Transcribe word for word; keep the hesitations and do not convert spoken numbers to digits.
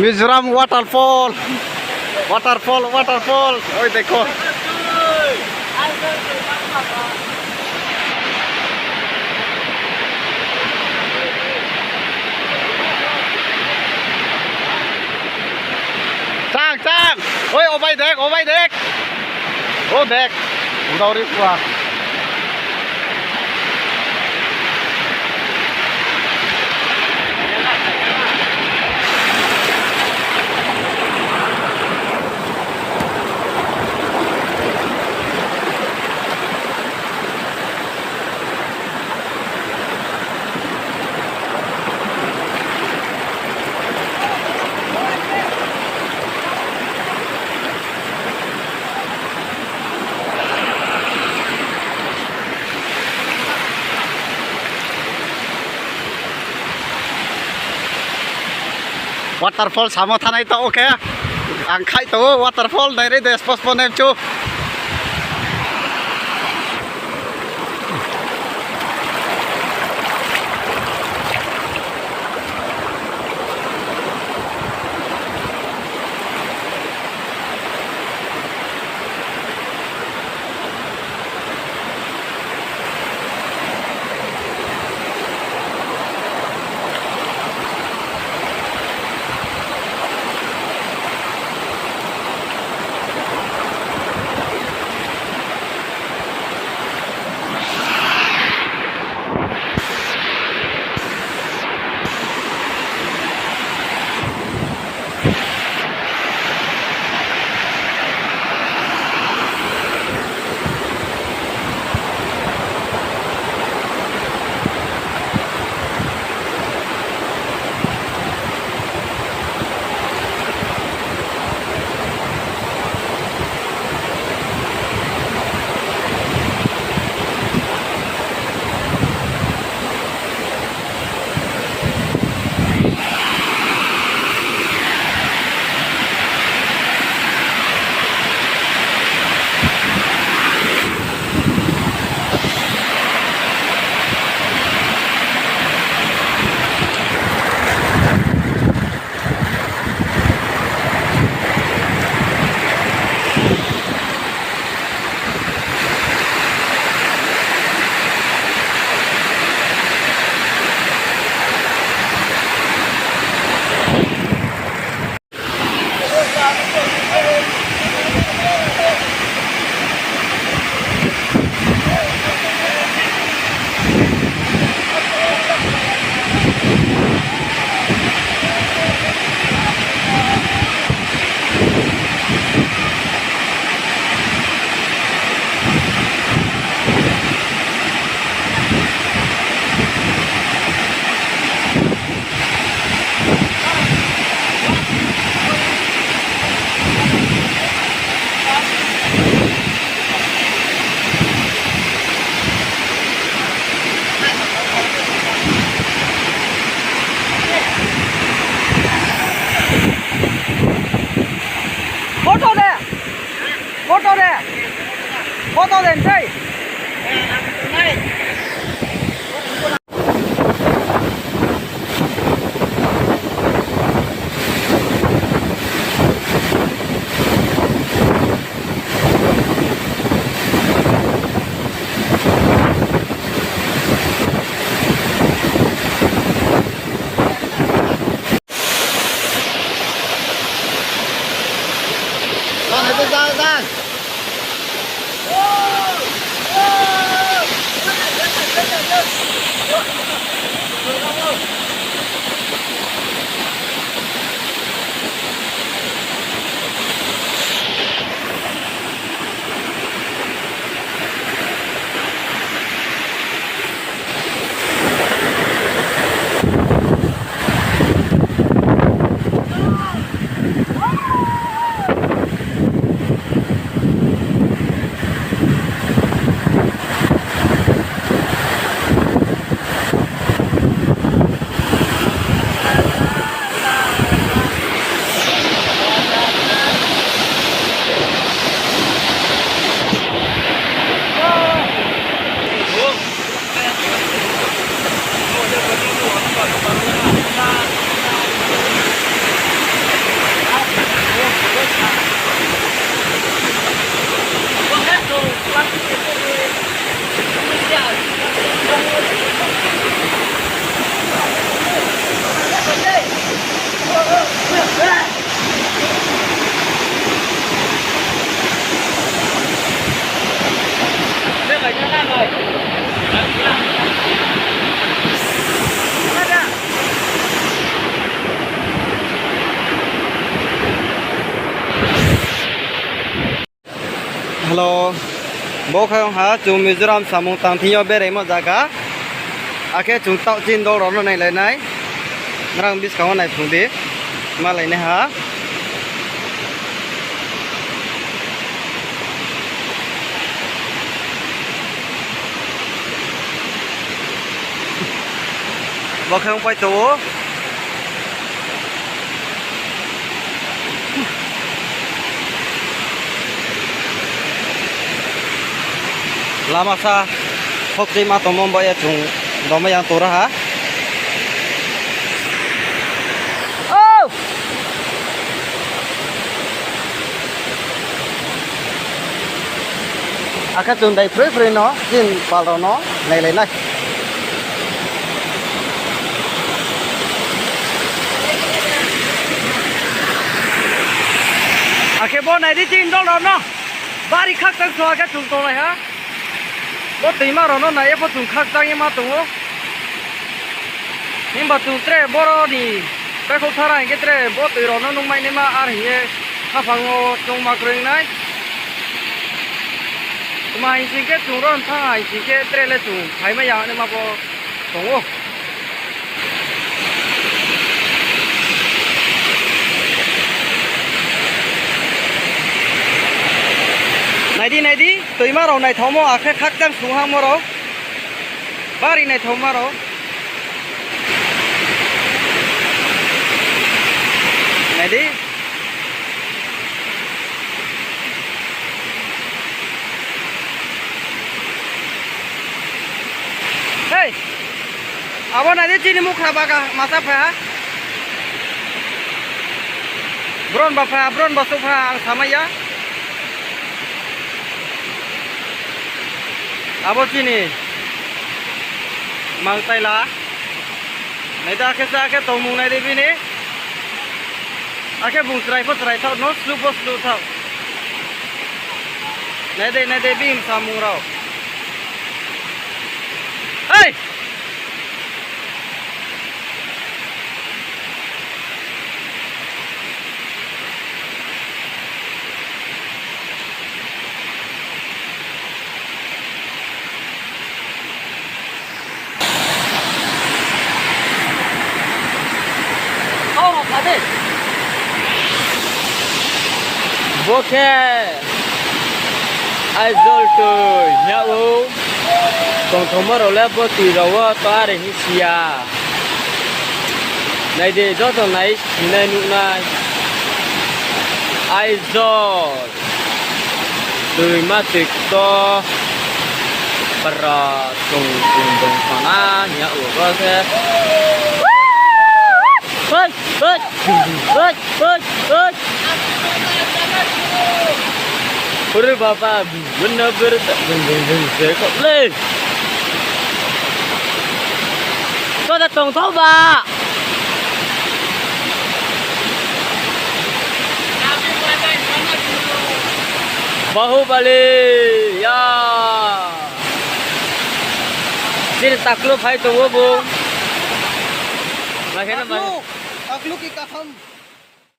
Mizoram waterfall, waterfall, waterfall. Oi, dekho. Chang, chang. Oi, obai dek, obai dek. O dek. Udauri pua. Waterfall samo thanai taoh wo khe. Ang khai tong ou, waterfall nai ri de, spos po nem chu. Photo de. Photo de. Photo de, sei. Hello. Bo khe ong ha chung Mizoram samung tang thing yo beraimo zaga. Akhe chung taoh chini dol rao no nailai nai. Nrang buskang wo naiphrung di. Malai nai ha. Bo khe ongpai tong ou. Lama sa khokchima tongmo bo ye chung domai yang tora ha. Akhe chung dai phroi phroi no chini pal rao no nailai nai. Akhe bo nai di chini dol rao no. Bari khakchang song akhe chung tonglai ha. Bo toima rao no nai ye pho chung khakchang ye ma tong ou. Himba chung tre boro ni baihkhouh thara hing khe tre bo toi rao no nungmai naima ar hing ye khaphang wo choungma kroi nai. Tma hing sing khe chung ro thanng ha hing sing khe tre le chung phaimai ya naima bo tong ou. Nai di, nai di, toima rao naithaomo, akhe khakchang sung hangmo rao. Bari naithaoma rao. Nai di. Hei! Abo nai di, chini mukhra baga masa phai ha. Bron ba phai ha, bron ba souhphai ha, ang samai ya. Abo chini mangtaila. Nai di, akhe sa khe tongmung nai di bini. Akhe bung chrai pho chrai thaoh, no slu pho slu thaoh. Nai di, nai di, bini samung rao. Hei! Bo khe Aizawl toi hing yag ou. Tongthaoma rao le bo toi rao wo to are hing si ya. Nai di, joto nai sinai nuh nai. Aizawl toima toi kto para tong tong tong sana hing yag ou bo khe. Ore baba, bung no ber ta bung bung bung se kau le. Kau ta tongthao ba. Bahubali, ya. Chini taklu phai tong ou bung. Taklu, taklu ki katham.